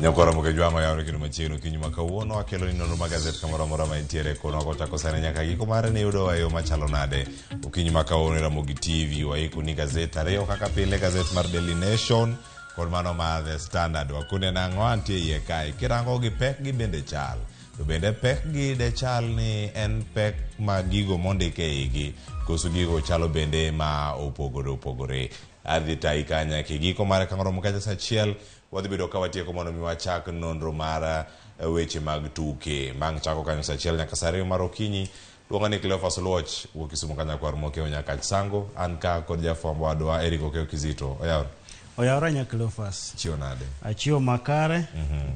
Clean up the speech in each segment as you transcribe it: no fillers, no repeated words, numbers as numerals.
Nyakoro Ramogi Jwang'o yawre kendo machiegni okinyi ma kawuono akelo ni nonro mag gazet kamoro amora ma intiere kono kochako sani nyaka giko mare ne yudo e yo machalo nade okinyi ma kawuono e Ramogi TV waiko ni gazet ariyo kaka pile gazet mar Daily Nation kod mano mar The Standard wakune nang'o antie iye kae kirango gi pek gi bende chal to bende pek gi de chal ni en pek ma gigo mondik e igi koso gigo chalo bende ma opogore opogore adhi tayi kanya giko mare ka oromo kacha saa achiel wadhi bedo ka watieko mondo mi wachak nonro mar weche mag tuke bang' chako kanyo saa achiel nyaka saa ariyo mar okinyi luonga ni Cleophas Oluoch wuok Kisumu kanya kwar Mokeo Nyakach Sango an ka kod jafwambo wadwa Eric Okeo Kizito oyawre Oyawre nya Cleophas. Chiwo nade? Achiwo makare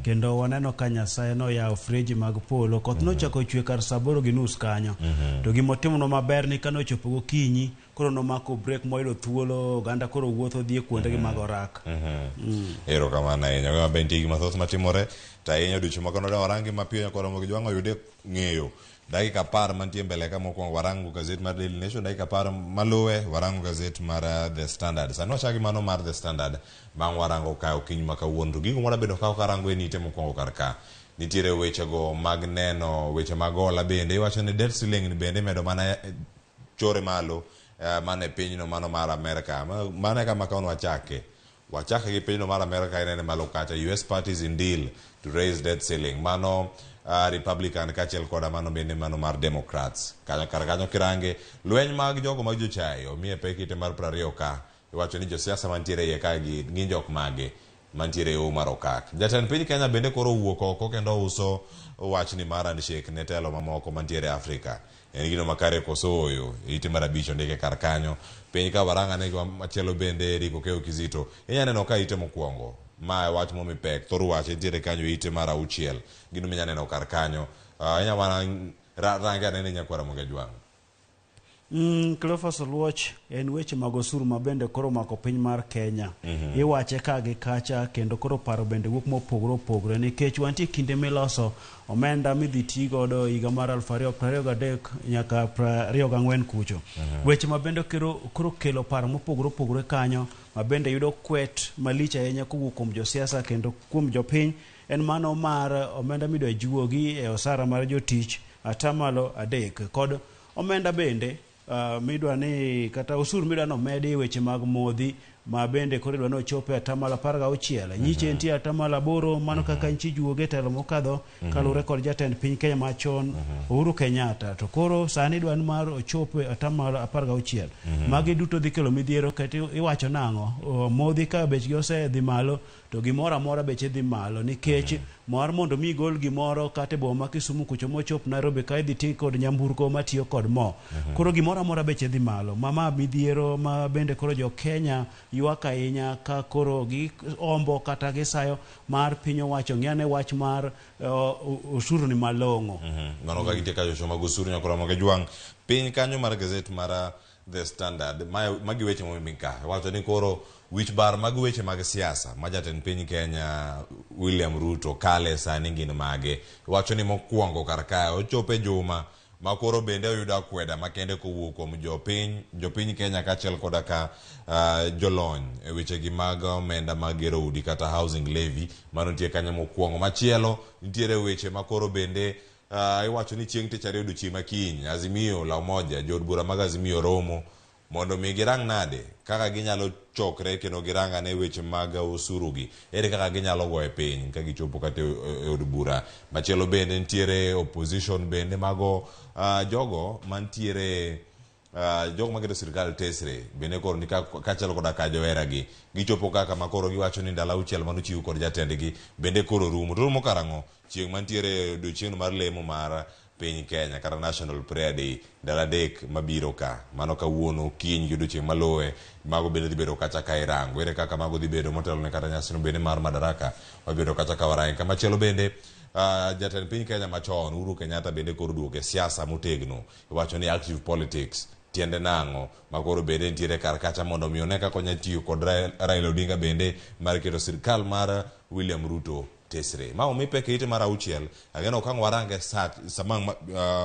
kendo waneno ka Nyasaye noyawo freji mag polo. Koth nochako chwe kar saa aboro gi nus kanyo. To gimotimonwa maber ni kane ochopo gokinyi koro nomako break moyudo thuolo oganda koro wuotho dhi e kuondegi mag orak. Erokamano ahinya. Wewe mabe nitie gik mathoth matimore to ahinya odiochieng' ma kawuono warangi mapiyo nyaka Ramogi Jwang'o oyude ng'eyo dakika apar mantie mbele ka mokwongo warango gazet mar Daily Nation dakika apar maluwe warango gazet mar The Standard. Sani wachako gi mano mar The Standard bang' warango ka okinyi ma kawuono to gigo mwadwa ka karango en ite mokwongo kar ka nitiere wechego mag neno weche mag hola bende iwacho ni debt ceiling ni bende imedo mana chore malo mana e pinyno mano mar Amerika. Mano e kama kawuono wachake. Wachake gi pinyno mar Amerika inene malo kacha US parties in deal to raise debt ceiling. Mano Republican kaachiel koda mano bende mano mar Democrats. Kanyo kar kanyo kirange lweny mag jogo mag jochayi omiye pek ite mar 20 ka iwacho ni josiasa mantiere iye ka gi gin jok mage mantiere e mar okak. Jatend piny Kenya bende koro owuok oko kendo uso wachni mar handshake ne telo mamoko mantiere Afrika. En gino makare koso ooyo? Ite mar abich ondike kar kanyo. Piny ka waranga ne machielo bende Eric Okeyo Kizito. Inya neno ka ite mokwongo. Ma wach momi pek. Thor wach nitiere kanyo ite mar auchiel. Gino minya neno kar kanyo. Inya mana range anene nyakwar Ramogi Ajwang'. Cleophas Oluoch en weche mag osuru ma bende koro omako piny mar Kenya. Iwache ka gi kacha kendo koro paro bende wuok mopogore opogore nikech wantie kinde miloso omenda midhi ti godo higa mar 2023 nyaka 24 kucho. Weche ma bende koro kelo paro mopogore opogore kanyo ma bende yudo kwet malich ahinya kowuok kuom josiasa kendo kuom jopiny en mano mar omenda midwa juogi e osara mar jotich 3% kod omenda bende midwa ni kata osuru midwa ni omedi e weche mag modhi ma bende koro idwa ni ochop e 16%. Nyiche nitie 8% mano kaka nchi juoge telo mokadho kaluwore kod jatend piny Kenya machon Uhuru Kenyatta. To koro sani idwa ni mar ochop e 16%. Magi duto dhi kelo midhiero kata iwacho nang'o? Modhi ka bechgi osedhi malo to gimoro amora beche dhi malo nikech mar mondo mi igol gimoro kata e boma ma Kisumu kucho mochop Nairobi ka idhi ti kod nyamburko matiyo kod mo. Koro gimoro amora beche dhi malo. Ma ma midhiero ma bende koro jo Kenya ywak ahinya ka koro giombo kata gisayo mar piny owacho ng'iyane wach mar osuru ni malong'o. Mano ka gintie kacho mag osuru nyaka Ramogi Ajwang'. Piny kanyo mar gazet mar The Standard magi weche momi ka wacho ni koro wich bar mag weche mag siasa ma jatend piny Kenya William Ruto kale sani gin mage. Wacho ni mokwongo kar kae ochopo e juma ma koro bende oyudo akweda makende kowuok kuom jopiny Kenya kaachiel koda ka jolony e wechegi mag omenda mag gero udi kata housing levy mano nitie kanyo mokwongo. Machielo nitiere weche ma koro bende iwacho ni chieng' tich ariyo odiochieng' ma kiny Azimio la Umoja jood bura mag Azimio romo mondo mi girang nade kaka ginyalo chokre kendo girang ane weche mag osuru gi ere kaka ginyalo goye piny ka gichopo kata e od bura. Machielo bende nitiere opposition bende mago jogo mantiere jogo maketo sirikal tesre bende koro ni kaachiel koda ka johera gi gichopo kaka ma koro giwacho ni ndalo auchiel manochiw kod jatendgi bende koro rumo. To rumo karang'o? Chieng' mantiere odiochieng' mar lemo mar piny Kenya kata National Prayer Day ndalo adek mabiro ka mano kawuono kiny gi odiochieng' maluwe mago bende dhi bedo kacha ka irango ere kaka mago dhi bedo motelo ne kata nyasino bende mar Madaraka wabedo kacha ka warange. Kamachielo bende jatend piny Kenya machon Uhuru Kenyatta bende koro duogo e siasa motegno iwacho ni active politics tiende nang'o ma koro bende nitiere kar kacha mondo mi one kaka onya tiyo kod Raila Odinga bende mar keto sirikal mar William Ruto tesre. Ma omi pek e ite mar auchiel ageno ka ang' warange sama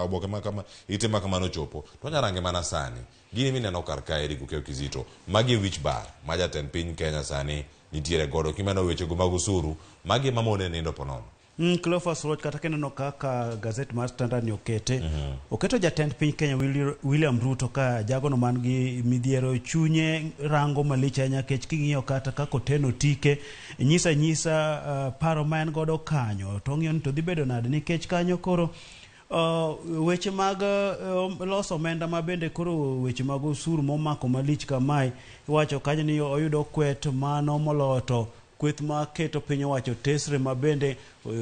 oboke ma kama ite ma kamano ochopo to wanya range mana sani. Gini mineno kar ka Eric Okeyo Kizito magi e wich bar ma jatend piny Kenya sani nitiere godo. Kimeno wechego mag osuru, magi ema mone nindo ponono. Cleophas Oluoch, kata kineno kaka gazet mar Standard ni okete, oketo jatend piny Kenya William Ruto ka jagono man gi midhiero, chunye rango malich ahinya nikech king'iyo kata kaka oteno tike, nyisa nyisa paro ma en godo kanyo, to ong'iyo ni to dhi bedo nade nikech kanyo koro weche mag loso omenda ma bende koro weche mag osuru momako malich kamae, iwacho kanyo ni oyudo kwet mano moloyo to kweth ma keto piny owacho tesre ma bende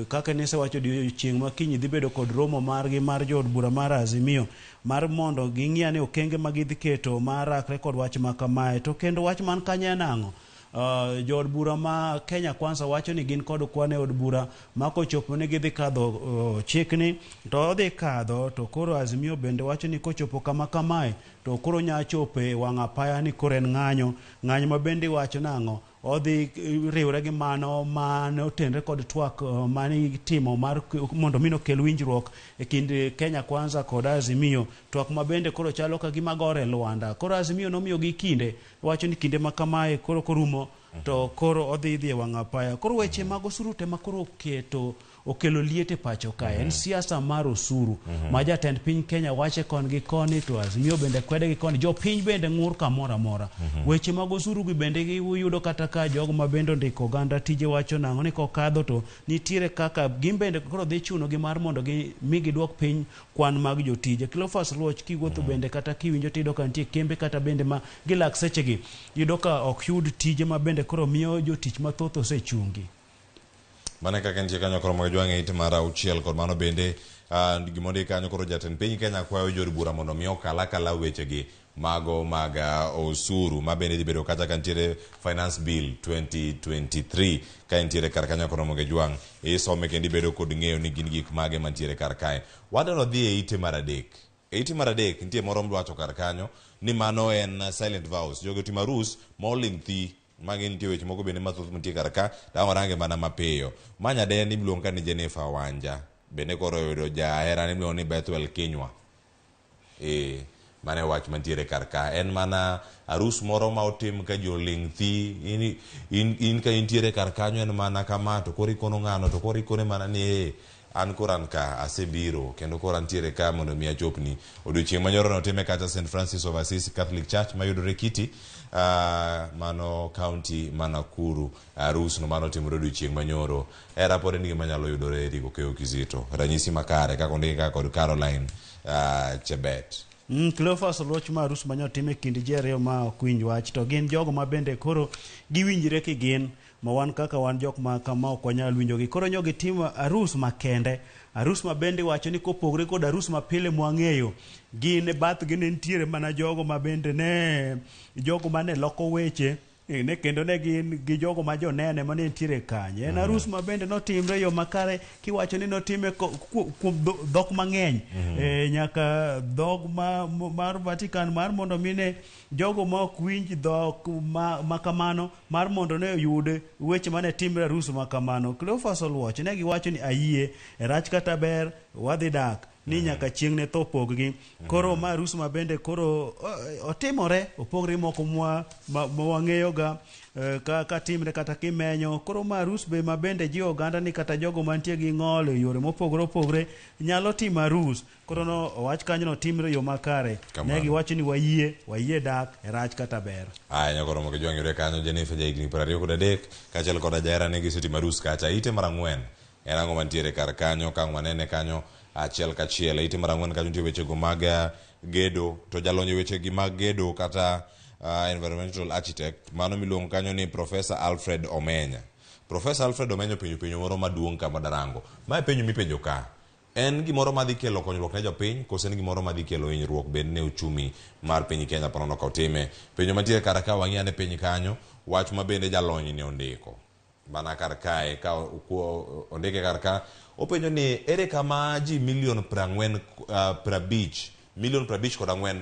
kaka nisewacho odiochieng' ma kiny dhi bedo kod romo margi mar jood bura mar Azimio mar mondo ging'i ane okenge ma gidhi keto mar rakre kod wach ma kamae. To kendo wach man kanyo en ang'o? Jood bura ma Kenya Kwanza wacho ni gin kod kwan e od bura ma kochopo ni gidhi kadho chikni to odhi kadho, to koro Azimio bende wacho ni kochopo kama kamae to koro nya chopo e wang' apaya ni koro en ng'anyo ng'anyo ma bende iwacho nang'o odhi riwre gi mano mane otenre kod twak mane itimo mar mondo mi nokel winjruok e kind Kenya Kwanza kod Azimio, twak ma bende koro chalo ka gima gore lwanda. Koro Azimio nomiyogi kinde, wacho ni kinde ma kamae koro korumo to koro odhi dhi e wang' apaya. Koro weche mag osuru te ma koro oketo okelo liet e pacho kae en siasa mar osuru ma jatend piny Kenya wache kon gi koni to Azimio bende kwede gi koni, jopiny bende ng'ur kamoro amora. Weche mag osuru gi bende giyudo kata ka jogo ma bende ondiko oganda tije wacho nang'o ni kokadho to nitiere kaka gin bende koro dhi chuno gi mar mondo gi mi giduok piny kwan mag jotije. Cleophas Oluoch, kiwuotho bende kata kiwinjo tiyudo ka nitie kembe kata bende ma gilak sechegi, iyudo ka ok yud tije ma bende koro miyo jotich mathoth osechungi. Mano e kaka nitie kanyo koro mag jwang' e it mar auchiel kod mano bende gimondik kanyo koro jatend piny Kenya kwayo jood bura mondo mi okal akala wechegi mago mag osuru ma bende dhi bedo kacha ka nitiere Finance Bill 2023 ka nitiere kar kanyo koro mag jwang' isome kendo ibedo kod ng'eyo ni gin gik mage mantiere kar kae. Wadwaro dhi e ite mar adek. E ite mar adek nitie moro midwacho kar kanyo ni mano en silent vows. Jogi otimo arus ma oling' thi. Magi nitie weche moko bende mathoth mantie kar ka, to ang' warange mana mapiyo. Ma nyadendi miluongo ka ni Jennifer Wanja, bende koro oyudo jaherane miluongo ni Bethwel Kinywa. Mano e wach mantiere kar ka. En mana arus moro ma otim ka ji oling' thi, in ka intiere kar kanyo en mana kama, to koro ikono ng'ano, to koro ikone mana ni an koro an ka, asebiro, kendo koro antiere ka mondo mi achopni. Odiochieng' manyoro notime kacha St. Francis of Assisi Catholic Church mayudore Kiti, mano county ma Nakuru. Arus no mano otimore odiochieng' manyoro. Hera pod en gima nyalo yudore e Rigo Keyo Kizito. Ranyisi makare kaka ondiki ka kod Caroline Chebet. Cleophas Oluoch, ma arus manyo otim e kind ji ariyo ma ok winj wach to gin jogo ma bende koro giwinjre kigin ma wan kaka wan jok ma kama ok wanyal winjogi. Koro nyo gitimo arus makende, arus ma bende iwacho ni kopogre kod arus ma pile mwang'eyo, gin e bathgi ne nitiere mana jogo ma bende ne jogo mane loko weche ne kendo ne gin gi jogo ma jonene mane nitiere kanyo. En arus ma bende notimre yo makare kiwacho ni notime kuom dhok mang'eny, nyaka dhok mar Vatican mar mondo mi ne jogo ma ok winj dhok ma kamano mar mondo ne oyud weche mane timre arus ma kamano. Cleophas Oluoch ne giwacho ni ayie e rach kata ber wadhi dak ni nyaka chieng' ne tho pog-gi. Koro ma arus ma bende koro otimore opogre moko ma wang'eyoga ka timre kata kimenyo. Koro ma arus be ma bende jiwo oganda ni kata jogo mantie gi ng'ol e yore mopogore opogore nyalo timo arus. Koro no owach kanyo no timre yo makare. Ne giwacho ni wayie dak e rach kata ber. Aya nyakoro moke jwang' yude kanyo Jennifer ja higni 23 kaachiel koda jaherane gisetimo arus kacha. Ite mar ang'wen en ang'o mantiere kar kanyo ka ang' wanene kanyo achiel kachiel. Ite mar ang'wen kanyo nitie wechego mag gedo to jalony e wechegi mag gedo kata environmental architect mano miluongo kanyo ni Professor Alfred Omenya. Professor Alfred Omenya openjo penjo moro maduong' kama darango. Mae penjo mipenjo ka. En gimoro madhi kelo konyruok ne jopiny koso en gimoro madhi kelo hinyruok bende ne uchumi mar piny Kenya ponono ka otime. Penjo mantiere kar ka wang'i ane piny kanyo wach ma bende jalony ni ondiko. Mana kar kae ka ondike kar ka openjo ni ere kama ji milion 40, milion 54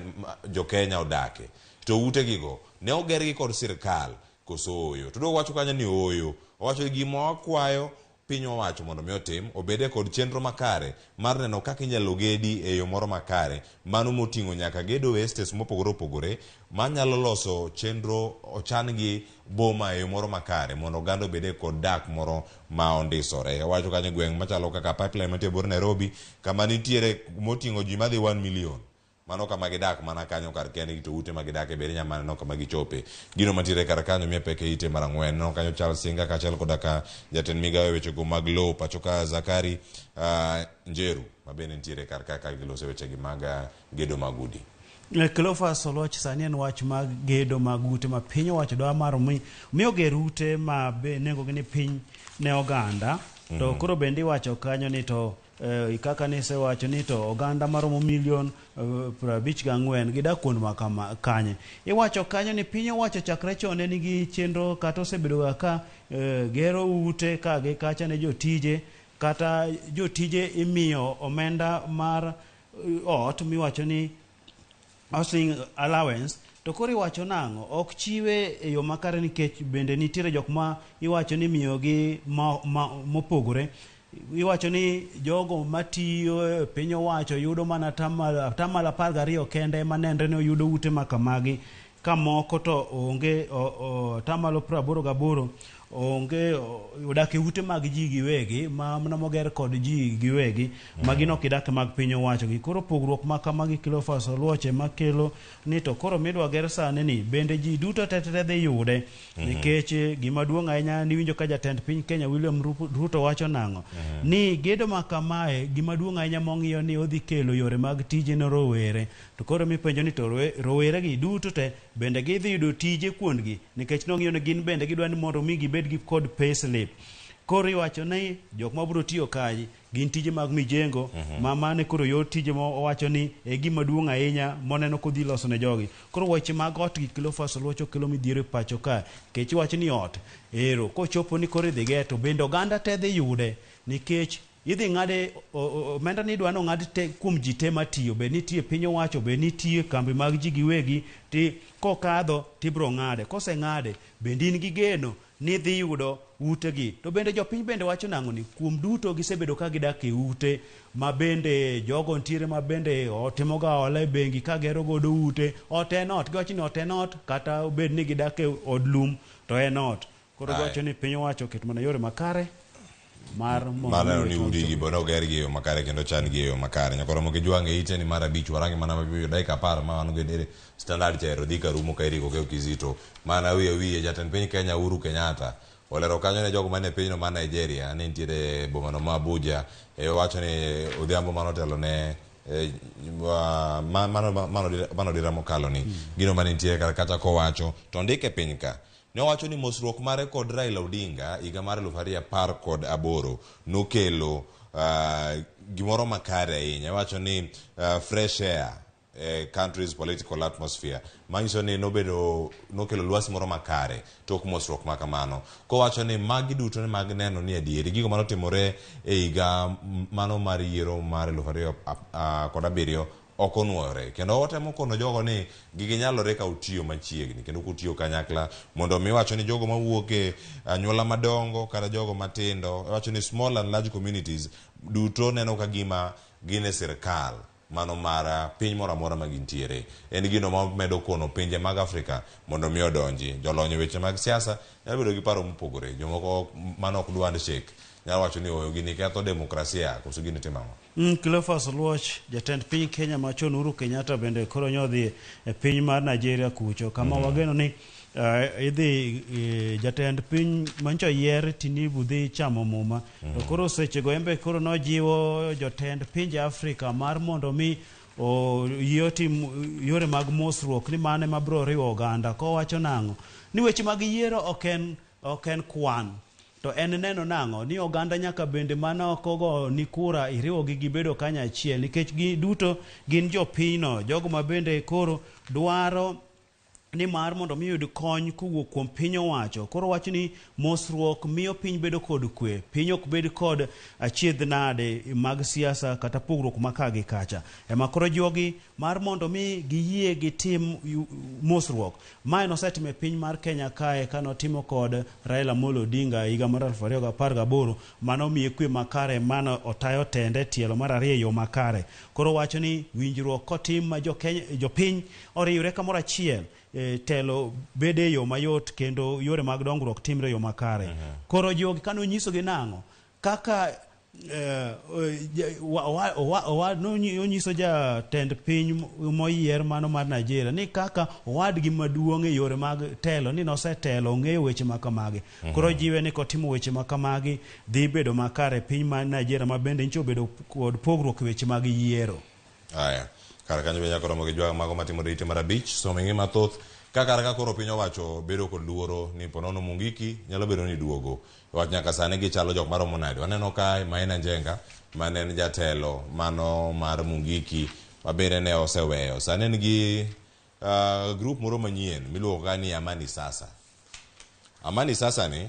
jo Kenya odake to utegigo ne ogergi kod sirkal koso ooyo. To wacho kanyo ni ooyo. Owacho ni gima wakwayo piny owacho mondo mi otim obede kod chenro makare mar neno kaka inyalo gedi e yo moro makare, mano moting'o nyaka gedo e estates mopogore opogore manyalo loso chenro ochan gi boma e yo moro makare mondo oganda obede kod dak moro ma ondisore. Owacho kanyo e gweng' machalo kaka Pipeline mantie bor Nairobi, kama nitiere moting'o ji madhi 1 million. Mano kama gidak mana kanyo kar kendgi, to ute ma gidake bende inyalo mana neno kama gichope. Gino mantiere kar kanyo miye pek e ite mar ang'wen. Neno kanyo Charles Singa kaachiel koda ka jatend migawo e wechego mag lowo pacho ka Zakari Njeru ma bende nitiere kar ka ka giloso wechegi mag gedo mag udi. Cleophas Oluoch, sani en wach mag gedo mag ute ma piny owacho dwa mar mi oger ute ma be nengogi ni piny ne oganda. To koro bende iwacho kanyo ni to kaka nisewacho ni to oganda maromo milion 54 gidak kuond ma kama kanye. Iwacho kanyo ni piny owacho chakre chon ne nigi chenro kata osebedo ka gero ute ka gi kacha ne jotije, kata jotije imiyo omenda mar ot miwacho ni housing allowance. To koro iwacho nang'o ok chiwe e yo makare, nikech bende nitiere jok ma iwacho ni miyogi mopogore. Iwacho ni jogo matiyo e piny owacho yudo mana atamalo 12 kende ema nenre ni oyudo ute ma kamagi, ka moko to onge atamalo 88 onge, odak e ute mag ji giwegi ma mana moger kod ji giwegi ma gin ok gidak mag piny owacho gi. Koro pogruok ma kamagi, Cleophas Oluoch, makelo ni to koro midwa ger sani ni bende ji duto te te dhi yude, nikech gima duong' ahinya niwinjo ka jatend piny Kenya William Ruto wacho nang'o ni gedo ma kamae gima duong' ahinya mong'iyo ni odhi kelo yore mag tije ne rowere. To koro mipenjo ni to rowere gi duto te bende gidhi yudo tije kuondgi, nikech nong'iyo ni gin bende gidwa ni mondo mi gibed gi kod payslip. Koro iwacho ni jok mabiro tiyo kae gin tije mag mijengo ma mane koro yor tije ma owacho ni e gima duong' ahinya moneno kodhi loso ne jogi. Koro weche mag ot gi, Cleophas Oluoch, kelo midhiero e pacho ka, nikech iwacho ni ot ero kochopo ni koro idhi ger to bende oganda te dhi yude, nikech idhi ng'ade omenda ni idwa ni ong'ad te kuom ji te matiyo, bed ni tiyo e piny owacho, bed ni tiyo e kambi mag ji giwegi, ti kokadho tibiro ng'ade. Koseng'ade bende in gi geno ni dhi yudo utegi? To bende jopiny bende wacho nang'o ni kuom duto gisebedo ka gidak e ute ma bende jogo ntiere ma bende otimoga hola e bengi ka gero godo ute. Ot en ot, giwacho ni ot en ot, kata obed ni gidak e od lum to en ot. Koro giwacho ni piny owacho oket mana yore makare mar mondo mar neno ni mi udi gi bende oger gi e yo makare kendo chan gi e yo makare. Nyakoro moki jwang' e ite ni mar abich warangi mana mapiyo dakika 10 ma wan go e Standard chaero dhi karumo ka Eric Okeyo Kizito. Mana wiye wiye jatend piny Kenya Uhuru Kenyatta olero kanyo ne jogo mane pinyno mar Nigeria ne nitiere e bomano ma Abuja, wacho ni odhiambo manotelo ne mano dira mokalo ni gino mane nitiere kar kacha kowacho to ondike piny ka ne owacho ni mosruok mare kod Raila Odinga higa mar 2018 nokelo gimoro makare ahinya. Owacho ni fresh air country's political atmosphere, manyiso ni nobedo nokelo lwasi moro makare tok mosruok ma kamano, kowacho ni magi duto ne mag neno ni adieri gigo manotimore e higa mano mar yiero mar 2007 ok onuore, kendo otemo kono jogo ni gigi nyalore ka utiyo machiegni kendo kutiyo kanyakla mondo mi wacho ni jogo mawuok e anyuola madongo kata jogo matindo, wacho ni small and large communities duto neno ka gima gin e sirkal mano mar piny moro amora ma gintiere. En gino ma medo kono pinje mag Afrika mondo mi odonji. Jolony e weche mag siasa nyalo bedo gi paro mopogore. Jomoko mano ok dwa handshake nyalo wacho ni oyo gini ketho demokrasia, koso gini timo ang'o? Cleophas Oluoch, jatend piny Kenya machon Uhuru Kenyatta bende koro nyodhi e piny mar Nigeria kucho kama wageno ni idhi jatend piny mancho yier Tinubu dhi chamo muma. To koro sechego embe koro nojiwo jotend pinje Afrika mar mondo mi oyie otim yore mag mosruok ni mano ema biro riwo oganda. Kowacho nang'o ni weche mag yiero ok en kwan, to en neno nang'o ni oganda nyaka bende mana ok ogo ni kura iriwogi gibedo kanyachiel, nikech gi duto gin jopinyno, jogo ma bende koro dwaro Ni mar mondo mi oyud kony kowuok kuom piny owacho. Koro wacho ni mosruok miyo piny bedo kod kwe. Piny ok bed kod achiedh nade mag siasa kata pogruok ma ka gi kacha. Ema koro jiwogi mar mondo mi giyie gitim mosruok. Mae nosetimo e piny mar Kenya kae kane otimo kod Raila Amolo Odinga higa mar 2018 mano omiye kwe makare mane otayo tende tielo mar ariyo e yo makare. Koro wacho ni winjruok kotim ma jopiny oriwre kamoro achiel, telo bede e yo mayot kendo yore mag dongruok timre e yo makare. Koro jogi kane onyisogi nang'o? Kaka onyiso jatend piny moyier mano mar Nigeria ni kaka owadgi maduong' e yore mag telo ni nosetelo ong'eyo weche ma kamagi. Koro jiwe ni kotimo weche ma kamagi dhi bedo makare piny mar Nigeria ma bende nyicha obedo kod pogruok e weche mag yiero. Aya, kar kanyo be nyaka romo gi jwag mago matimore ite mar abich, somo ing'e mathoth. Ka kar ka koro piny owacho bedo kod luoro ni ponono Mungiki nyalo bedo ni duogo. Wach nyaka sani gichalo jok maromo nade. Waneno ka Maina Njenga mane en jatelo mano mar Mungiki ma bende ne oseweyo. Sani en gi group moro manyien miluongo ka ni Amani Sasa. Amani Sasa ni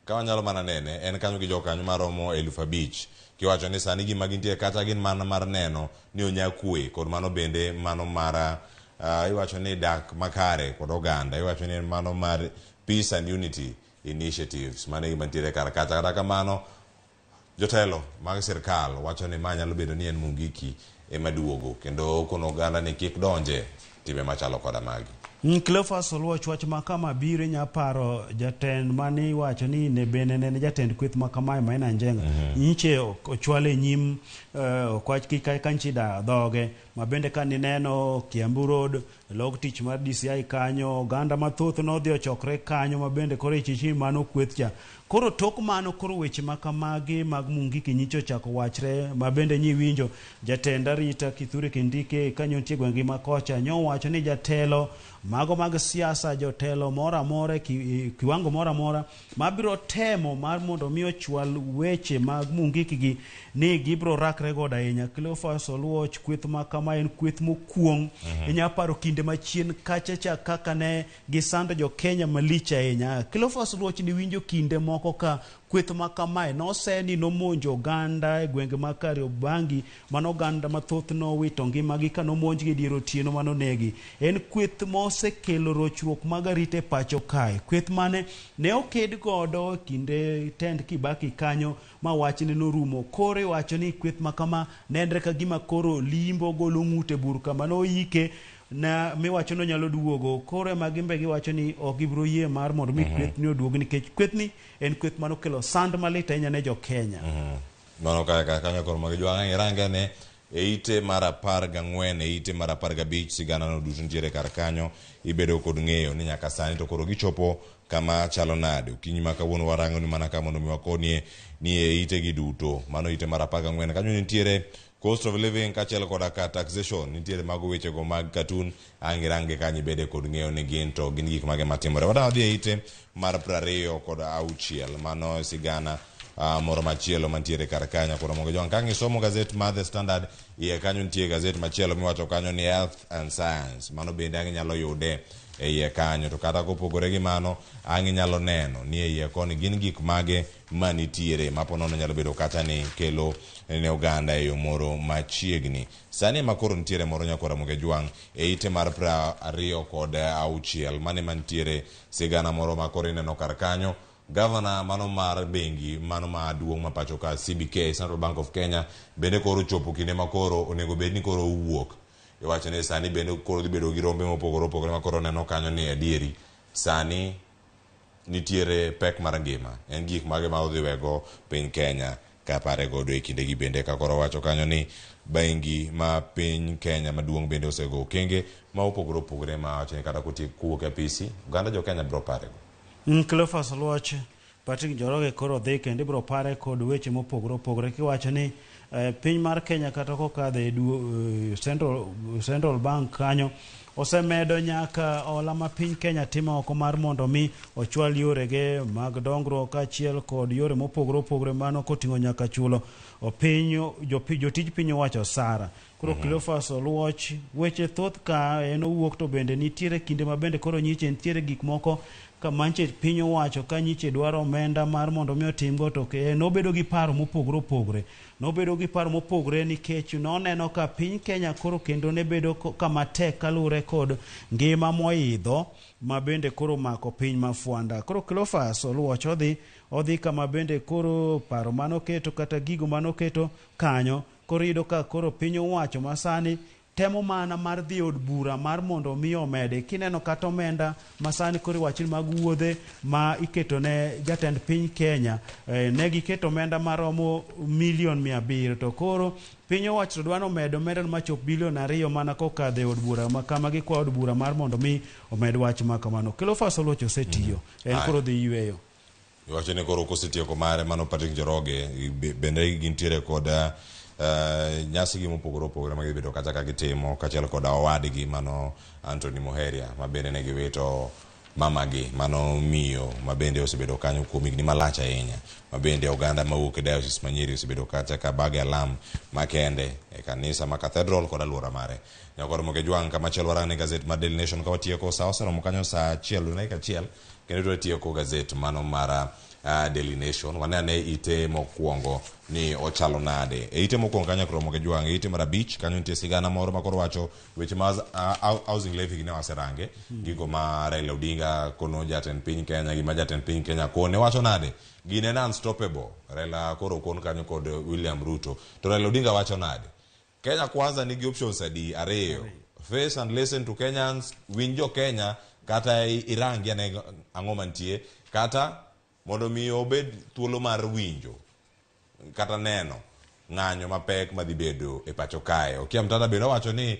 ka wanyalo mana nene en kanyo gi jokanyo maromo 5,000. Kiwacho ni sani gima gintie kata gin mana mar neno ni onya kwe kod mano bende mano mar iwacho ni dak makare kod oganda. Iwacho ni mano mar Peace and Unity Initiatives. Mano e gima nitiere kar kacha. Kata kamano jotelo mag sirkal wacho ni ma nyalo bedo ni en Mungiki ema duogo kendo kono oganda ni kik donje timbe machalo koda magi. Cleophas Oluoch wach ma kama biro inya paro jatend mane iwacho ni ne bende ne en jatend kweth ma kamae Maina Njenga. Nyiche ochwale nyim okwach ka nchi da dhoge ma bende ka nineno Kiambu Road log tich mar DCI kanyo oganda mathoth nodhi ochokre kanyo ma bende koro ichichi mano kweth cha. Koro tok mano koro weche ma kamagi mag Mungiki nyicha ochako wachre ma bende nyi winjo jatend arita Kithure Kindiki kanyo nitie gwenge ma kocha nyowacho ni jatelo mago mag siasa jotelo moro amora kiwango moro amora mabiro temo mar mondo mi ochwal weche mag Mungiki gi ni gibiro rakre godo ahinya. Cleophas Oluoch kweth ma kama en kweth mokuong'. Inya paro kinde machien kacha cha kaka ne gisando jo Kenya malich ahinya. Cleophas Oluoch ni winjo kinde moko ka kweth ma kamae noseni nomonjo oganda e gwenge mag Kariobangi mano oganda mathoth nowito ngimagi ka nomonjgi e dier otieno manonegi. En kweth mosekelo rochruok mag arita e pacho kae. Kweth mane ne oked godo kinde tend Kibaki kanyo ma wachne norumo. Koro iwacho ni kweth ma kama nenre ka gima koro limbo golo ng'ute bur kama noike na miwacho ni onyalo duogo. Koro ema gimbe giwacho ni ok gibiro yie mar mondo mi kweth ni oduog nikech kweth ni en kweth manokelo sand malit ahinya ne jo Kenya. Mano kaka kanyo koro mag jwang' irange ne e ite mar 14 e ite mar 15 sigana no duto nitiere kar kanyo ibedo kod ng'eyo ni nyaka sani to koro gichopo kama chalo nade. Okinyi ma kawuono warango ni mana ka mondo mi wakonie ni e ite gi duto. Mano ite mar 14 kanyo nitiere cost of living kaachiel koda ka taxation nitiere mago wechego mag cartoon ang' irange kanyo ibede kod ng'eyo ni gin to gin gik mage matimore. Wadwa dhi e ite mar 26 mano sigana moro machielo mantiere kar kanyo koro mondo jwang' ka isomo gazet mar The Standard iye kanyo nitie gazet machielo miwacho kanyo ni Health and Science mano bende ang' inyalo yude e iye kanyo to kata kopogore gi mano ang' inyalo neno ni e iye koni gin gik mage manitiere ma ponono nyalo bedo kata ni kelo ne oganda e yo moro machiegni. Sani ema koro nitiere moro nyakwara Ramogi Jwang' e ite mar 26 mane mantiere sigana moro ma koro ineno kar kanyo. Gavana mano mar bengi mano maduong' ma pacho ka CBK Central Bank of Kenya bende koro chopo kinde ma koro onego bed ni koro owuok. Iwacho ni sani bende koro dhi bedo gi rombe mopogore opogore ma koro neno kanyo ni adieri sani nitiere pek mar ngima. En gik mage ma odhi wego piny Kenya ka pare godo e kindegi bende ka koro wacho kanyo ni bengi ma piny Kenya maduong' bende osego okenge ma opogore opogore ma wacho ni kata kotiek kowuok e apisi oganda jo Kenya biro parego. Cleophas Oluoch Patrick Njoroge koro dhi kendo ibiro pare kod weche mopogore opogore kiwacho ni Piny mar Kenya kata kokadho e Central Bank kanyo osemedo nyaka hola ma piny Kenya timo oko mar mondo mi ochwal yorege mag dongruok kaachiel kod yore mopogore opogore, mano koting'o nyaka chulo piny jotij piny owacho osara. Koro Cleophas Oluoch, weche thoth ka en owuok, to bende nitiere kinde ma bende koro nyiche nitiere gik moko ka manche piny owacho ka nyiche dwaro omenda mar mondo mi otimgo, to en obedo gi paro mopogore opogore. Nobedo gi paro mopogore nikech noneno ka piny Kenya koro kendo ne bedo kama tek kaluwore kod ngima moidho ma bende koro mako piny ma fwanda. Koro Cleophas Oluoch odhi kama bende koro paro manoketo kata gigo manoketo kanyo, koro iyudo ka koro piny owacho masani temo mana mar dhi od bura mar mondo mi omede. Kineno kata omenda masani koro iwacho ni mag wuodhe ma iketo ne jatend piny Kenya, ne giketo omenda maromo milion 700, to koro piny owacho to dwa nomedo omenda machop bilion 2 mana kokadho e od bura ma kama gikwayo od bura mar mondo mi omed wach ma kamano. Cleophas Oluoch osetiyo, en koro dhi yweyo. Iwacho ni koro kosetieko mare, mano Patrick Njoroge, bende gintiere kod nyasi gi mopogore opogore ma gibedo kacha ka gitimo kaachiel kod owadgi mano Anthony Muheria, ma bende ne giwito mamagi, mano miyo ma bende osebedo kanyo kuom higni malach ahinya, ma bende oganda mawuok e diocese ma Nyeri osebedo kacha ka bage alam makende e kanisa ma Cathedral kod aluora mare. Nyakor Mokejwang', kamachielo warang'ne gazet mar Daily Nation ka watieko. Sa oseromo kanyo sa 1:01, kendo dwa tieko gazet mano mar Daily Nation. Wane ane ite mokwongo ni ochalo nade. E ite mokwongo kanyo Nyakor Mokejwang', e ite mar 5 kanyo nitie sigana moro ma koro wacho weche ma housing levy gi ne waserange, gigo ma Raila Odinga kono jatend piny Kenya, gima jatend piny Kenya kone wacho nade, gine en unstoppable. Raila koro kon kanyo kod William Ruto, to Raila Odinga wacho nade? Kenya Kwanza nigi options adi? Ariyo. Face and listen to Kenyans, winj jo Kenya kata irangi ane ang'o mantie, kata mondo mi obed thuolo mar winjo kata neno ng'anyo mapek madhi bedo e pacho kae. Okiya Mtata bende owacho ni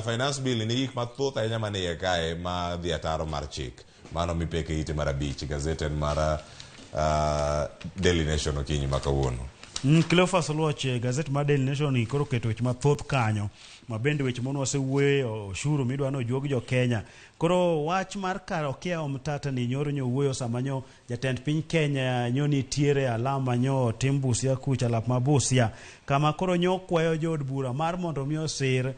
finance bill ni gik mathoth ahinya manie iye kae ma dhi ataro mar chik. Mano mipeke ite mar 5, gazet en mar Daily Nation okinyi ma kawuono. Cleophas Oluoch, gazet mar Daily Nation koro keto weche mathoth kanyo, ma bende weche mane wasewuoye, oshuru midwa ni ojuog jo Kenya. Koro wach mar kar Okiya Omtata ni nyoro nyo wuoyo sama nyo jatend piny Kenya nyo nitiere alama nyo tim Busia kucha lap ma Busia, kama koro nyo kwayo jood bura mar mondo mi osir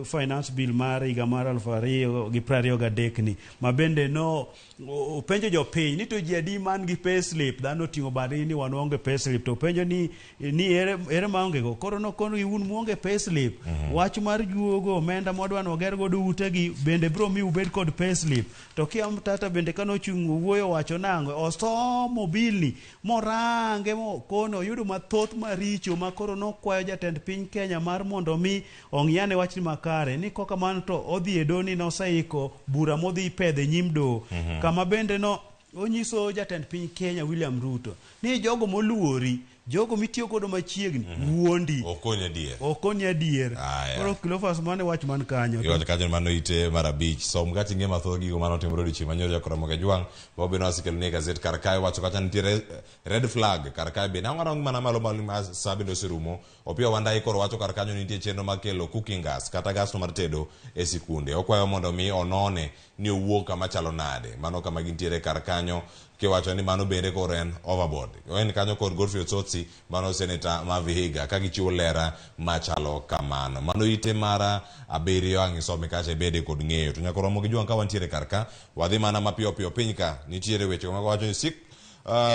finance bill mar higa mar 2023 ni, ma bende no openjo jopiny ni to ji adi man gi payslip. Dhano oting'o badgi ni wan waonge payslip, to openjo ni ere maonge go. Koro nokono gi un muonge payslip, wach mar juogo omenda mwadwa ni wager godo utegi bende biro miyo ubed kod payslip. To Okiya Omtata bende kane ochung' owuoyo wacho nang'o, osomo bill ni morange mokono oyudo mathoth maricho ma koro nokwayo jatend piny Kenya mar mondo mi ong'iyane wachni makare, ni kokamano to odhi e doho ni noseiko bura modhi pedho e nyim doho. Kama bende no onyiso jatend piny Kenya William Ruto ni jogo moluori, jogo mitiyo godo machiegni, wuondi. Okoni adier. Okoni adier. Koro Cleophas, mane wach man kanyo. Iwacho kanyo mano ite mar 5. Som kata ing'e mathoth gigo mane otimore odiochieng' manyoro Jakora Mokejwang', ma bende wasekelo ni e gazet kar kae. Wacho kacha nitiere red flag kar kae bende. Ang'o warang mana malo malo ma sa bende oserumo. Opiyo Wandayi koro wacho kar kanyo nitie chenro mar kelo cooking gas kata gas no mar tedo e sikunde. Okwayo mondo mi onone ni owuok kama chalo nade. Mano kama gintiere kar kanyo kiwacho ni mano bende koro en overboard. En kanyo kod Godfrey Osotsi, mano seneta ma Vihiga, ka gichiwo lera machalo kamano. Mano ite mar 7 ang' isome kacha ibede kod ng'eyo. To nyaka romo gi jwang' ka wantiere kar ka, wadhi mana mapiyo piyo piny ka. Nitiere weche ma wacho ni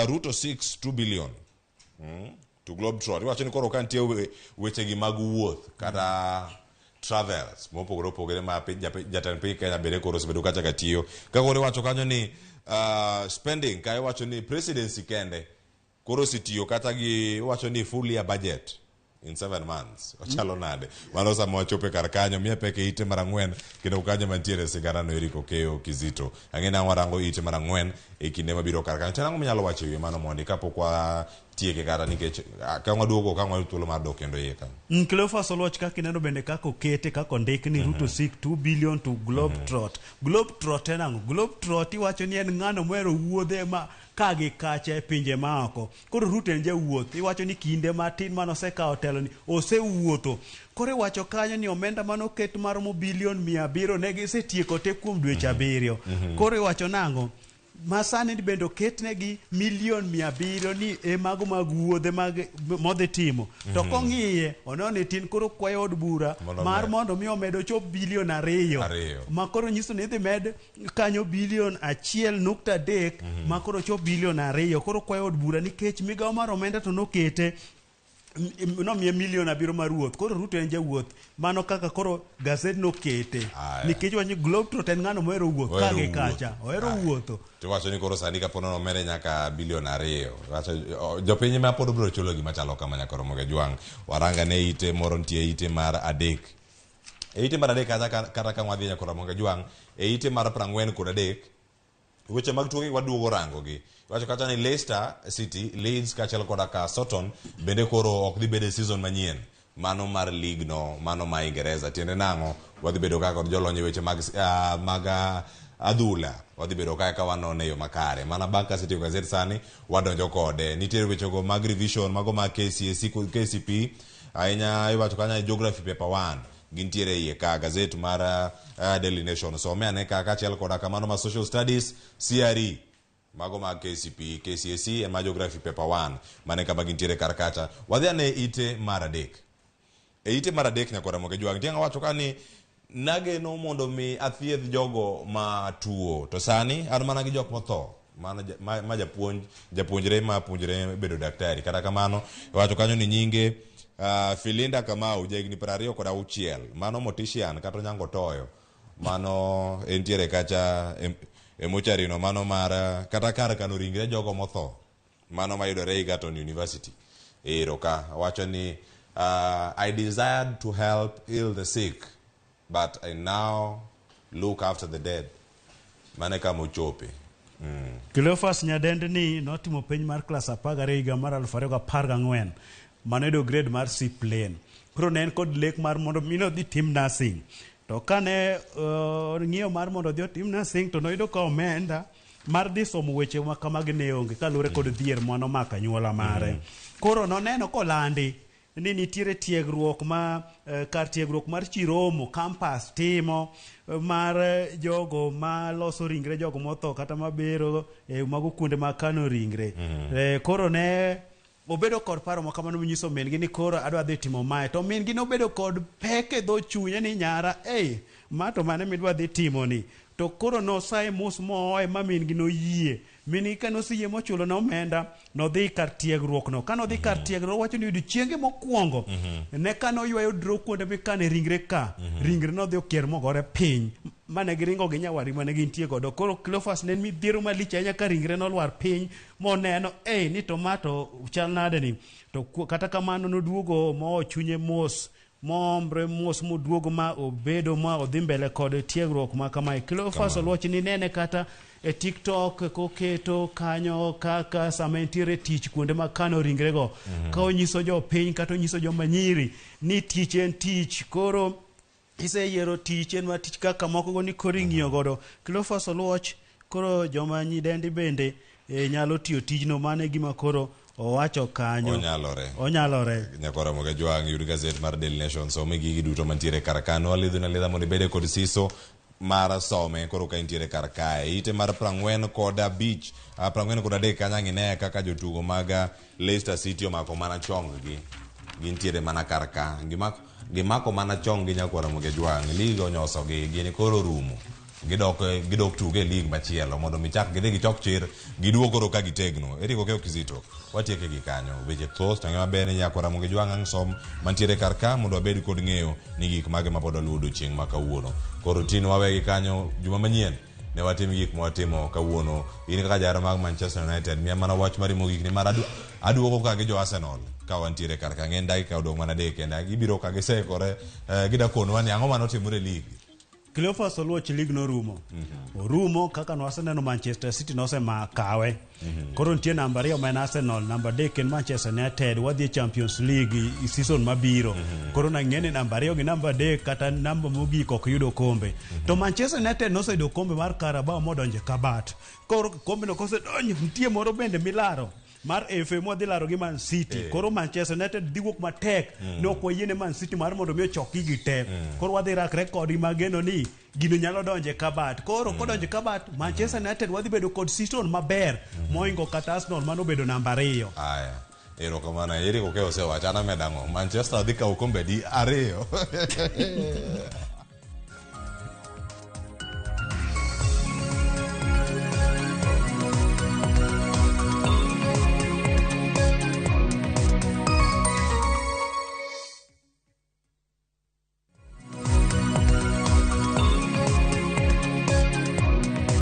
Ruto 6 2 billion to Globetrot. Iwacho ni koro ka nitie weche gi mag wuoth kata travels mopogore opogore ma jatend piny Kenya bende koro osebedo kacha ka tiyo. Ka koro iwacho kanyo ni spending ka iwacho ni presidency kende koro osetiyo kata gi iwacho ni full year budget in 7 months. Ochalo nade? Mano sama wachopo kar kanyo, miya pek e ite mar 4 kendo kanyo mantiere sigana no Eric Okeyo Kizito. Ang'e ni ang' warango ite mar 4 e kinde mabiro kar kanyo. To ang'o minyalo wacho e wiye mano mondi kapok watieke kata nikech ka waduogo ka wayudo thuolo mar dok kendo iye kanyo. Cleophas Oluoch, kaka ineno bende kaka okete, kaka ondik ni Ruto seek 2 billion to Globetrot. Globetrot en ang'o? Globetrot iwacho ni en ng'ano mohero wuodhe ma ka gi kacha e pinje maoko. Koro Ruto en jawuoth, iwacho ni kinde matin mane osekawo telo ni osewuotho. Koro iwacho kanyo ni omenda mane oket maromo bilion 700 ne gisetieko te kuom dweche 7. Koro iwacho nang'o? Masani bende oketnegi milion 700 ni e mago mag wuodhe mag modhi timo. To kong'iye oneno ni tin, koro kwayo od bura mar mondo mi omed ochop bilion 2. Ma koro nyiso ni idhi med kanyo bilion 1.3 ma koro chop bilion 2. Koro kwayo od bura nikech migawo mar omenda to nokete nomiye milion 7 mar wuoth. Koro Ruto en jawuoth. Mano kaka koro gazet nokete. Nikech wach ni Globetrot en ng'ano mohero wuoth ka gi kacha. Ohero wuotho. To wacho ni koro sani kapo nono omede nyaka bilion 2. Wacho jopiny ma pod biro chulo gima chalo kama nyaka romo gi jwang'. Waranga ne ite moro nitie ite mar 3. E ite mar 3 kata ka wadhi nyaka romo gi jwang', e ite mar 43 weche mag tuke waduogo rango gi. Wacho kata ni Leicester City, Leeds kaachiel koda ka Soton bende koro ok dhi bedo e season manyien mano mar league no, mano ma Ingereza. Tiende nang'o? Wadhi bedo ka kod jolony e weche mag adhula. Wadhi bedo kae ka wanone e yo makare. Mana bang' kasetieko gazet sani, wadonjo kode. Nitiere wechego mag revision, mago mag KCSE, KCPE, ahinya iwacho kanyo geography paper 1. Gintiere iye ka gazet mar Daily Nation. Some ane ka kaachiel koda kamano ma social studies, CRE, mago mag KCPE, KCSE ema geography paper 1. Mane kama gintiere kar kacha. Wadhi ane ite mar 3. E ite mar 3 nyakora Ramogi Jwang'. Nitie ng'ama wacho ka ni nageno mondo mi athiedh jogo ma tuo. To sani an mana gi jok motho. Mano ma japuonj, japuonjre ma puonjre bedo daktari. Kata kamano, iwacho kanyo ni nyinge Philinda Kamau, jahigni 26. Mano mortician kata Onyango Toyo. Mano entiere kacha e mochari no, mano mar kata kar kano ringre jogo motho. Mano mayudore Egerton University. Ero ka wacho ni I desired to help heal the sick, but I now look after the dead. Mane kama ochope. Cleophas Nyadendni notimo penj mar klas 12 higa mar 2014 manoyudo grade mar C plain. Koro ne en kod lek mar mondo mi nodhi tim nursing. To kane ng'iyo mar mondo odhi otim nursing to noyudo ka omenda mar dhi somo weche ma kamagi ne onge kaluwore kod dhier manomako anyuola mare. Koro noneno kolandi ni nitiere tiegruok ma kar tiegruok mar Chiromo campus timo mar jogo ma loso ringre jogo motho kata mabero mago kuonde mag kano ringre. Koro ne obedo kod paro ma kamano monyiso min gi ni koro adwa dhi timo mae. To min gi nobedo kod pek e dho chunye ni nyara, ei, ma to mane midwa dhi timo ni. To koro nosaye mos mooye ma min gi noyie. Min gi kane oseyie mochulo ne omenda, nodhi kar tiegruok no. Kane odhi kar tiegruok, owacho ni odiochienge mokwongo, ne kane oywayo dro kuonde mikane ringre ka, ringre nodhi okier mogore piny. Mane giringo gi nyawari mane gintie godo. Koro Cleophas ne en midhiero malich ahinya ka ringre nolwar piny, moneno, ei, ni to ma to chal nade ni. To kata kamano noduogo moo chunye mos, moombre mos moduogo ma obedo ma odhi mbele kod tiegruok ma kamae. Cleophas Oluoch ni nene kata e TikTok koketo kanyo kaka sama entiere tich kuonde mag kano ringrego. Ka onyiso jopiny kata onyiso joma nyiri ni tich en tich. Koro iseyiero tich en ma tich kaka moko go ni koro ing'iyo godo. Cleophas Oluoch koro joma nyidendi bende nyalo tiyo tijno. Mano e gima koro owacho kanyo. Onyalore. Onyalore. Nyakora Ramogi Jwang' yud gazet mar Daily Nation some gigi duto mantiere kar kano. Alidho na lidha mondo ibede kod siso mar some koro ka intiere kar kae. Ite mar 45, 43 kanyo ang' ine kaka jotugo mag Leicester City omako mana chong gi. Gintiere mana kar ka. Gimako mana chong gi Nyakwar Ramogi Jwang'. League onyoso gi, gini koro rumo. Gidok tuge e league machielo mondo mi chak gidhi gichok chir, giduog koro ka gitegno. Eric Okeyo Kizito, watieke gi kanyo. Weche thoth to ng'e maber ni Nyakwar Ramogi Jwang' ang' som mantiere kar ka mondo wabed kod ng'eyo ni gik mage ma pod waluwo odiochieng' ma kawuono. Koro tin wawe gi kanyo juma manyien ne watim gik ma watimo kawuono. In kaka jahera mag Manchester United, miya mana wach mari mogik ni mar aduogo ka gi jo Arsenal ka wantiere kar ka. Ng'en dakika odong' mana 3 kende. Gibiro ka gisekore, gidakonwa ni ang'o mane otimore e league. Cleophas Oluoch lig norumo. Orumo kaka nwaseneno Manchester City nosemakawe. Koro nitie namba ariyo ma en Arsenal, namba adek en Manchester United, wadhi e Champions League i season mabiro. Koro nang'e ni namba ariyo gi namba adek kata namba mogik ok yud okombe. To Manchester United noseyudo okombe mar Carabao modonjo e kabat. Koro okombeno kosedonjo, nitie moro bende milaro mar FA mwadhi laro gi Man City. Koro Manchester United dhi wuok matek ne ok wayiene Man City mar mondo mi ochok gigi te. Koro wadhi rakre kodgi mageno ni gino nyalo donjo e kabat. Koro kodonjo e kabat, Manchester United wadhi bedo kod season maber mohingo kata Arsenal manobedo namba ariyo. Aya. Erokamano. Eric Okeyo osewacho an amedo ang'o? Manchester dhi kawo kombe di ariyo.